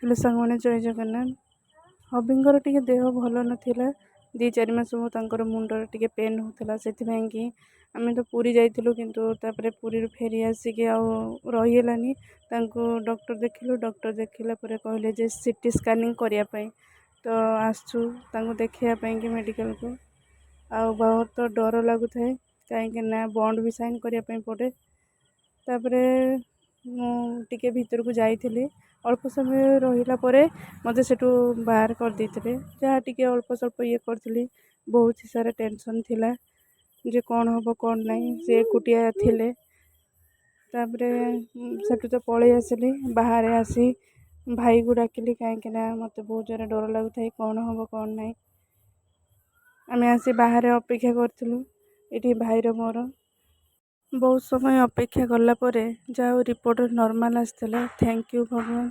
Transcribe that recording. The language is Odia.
ହ୍ୟାଲୋ ସାଙ୍ଗମାନେ, ଜୟ ଜଗନ୍ନାଥ। ହବିଙ୍କର ଟିକେ ଦେହ ଭଲ ନଥିଲା। 2-4 ମାସ ହେବ ତାଙ୍କର ମୁଣ୍ଡରେ ଟିକେ ପେନ୍ ହେଉଥିଲା। ସେଥିପାଇଁ କି ଆମେ ତ ପୁରୀ ଯାଇଥିଲୁ, କିନ୍ତୁ ତାପରେ ପୁରୀରୁ ଫେରି ଆସିକି ଆଉ ରହିହେଲାନି। ତାଙ୍କୁ ଡକ୍ଟର ଦେଖିଲୁ। ଡକ୍ଟର ଦେଖିଲା ପରେ କହିଲେ ଯେ ସିଟି ସ୍କାନିଂ କରିବା ପାଇଁ। ତ ଆସିଛୁ ତାଙ୍କୁ ଦେଖିବା ପାଇଁକି ମେଡ଼ିକାଲକୁ। ଆଉ ବହୁତ ଡର ଲାଗୁଥାଏ, କାହିଁକି ନା ବଣ୍ଡ ବି ସାଇନ୍ କରିବା ପାଇଁ ପଡ଼େ। ତାପରେ ମୁଁ ଟିକେ ଭିତରକୁ ଯାଇଥିଲି। ଅଳ୍ପ ସମୟ ରହିଲା ପରେ ମୋତେ ସେଠୁ ବାହାର କରିଦେଇଥିଲେ। ଯାହା ଟିକେ ଅଳ୍ପ ସ୍ୱଳ୍ପ ଇଏ କରିଥିଲି। ବହୁତ ସାରା ଟେନସନ୍ ଥିଲା ଯେ କ'ଣ ହେବ, କ'ଣ ନାହିଁ। ସେ ଏକୁଟିଆ ଥିଲେ। ତାପରେ ସେଠୁ ତ ପଳେଇ ଆସିଲି। ବାହାରେ ଆସି ଭାଇକୁ ଡାକିଲି, କାହିଁକିନା ମୋତେ ବହୁତ ଜୋରେ ଡର ଲାଗୁଥାଏ, କ'ଣ ହେବ, କ'ଣ ନାହିଁ। ଆମେ ଆସି ବାହାରେ ଅପେକ୍ଷା କରିଥିଲୁ ଏଠି ଭାଇର ମୋର। ବହୁତ ସମୟ ଅପେକ୍ଷା କଲା ପରେ ଯାହା ହଉ, ରିପୋର୍ଟ ନର୍ମାଲ୍ ଆସିଥିଲା। Thank you ଭଗବାନ।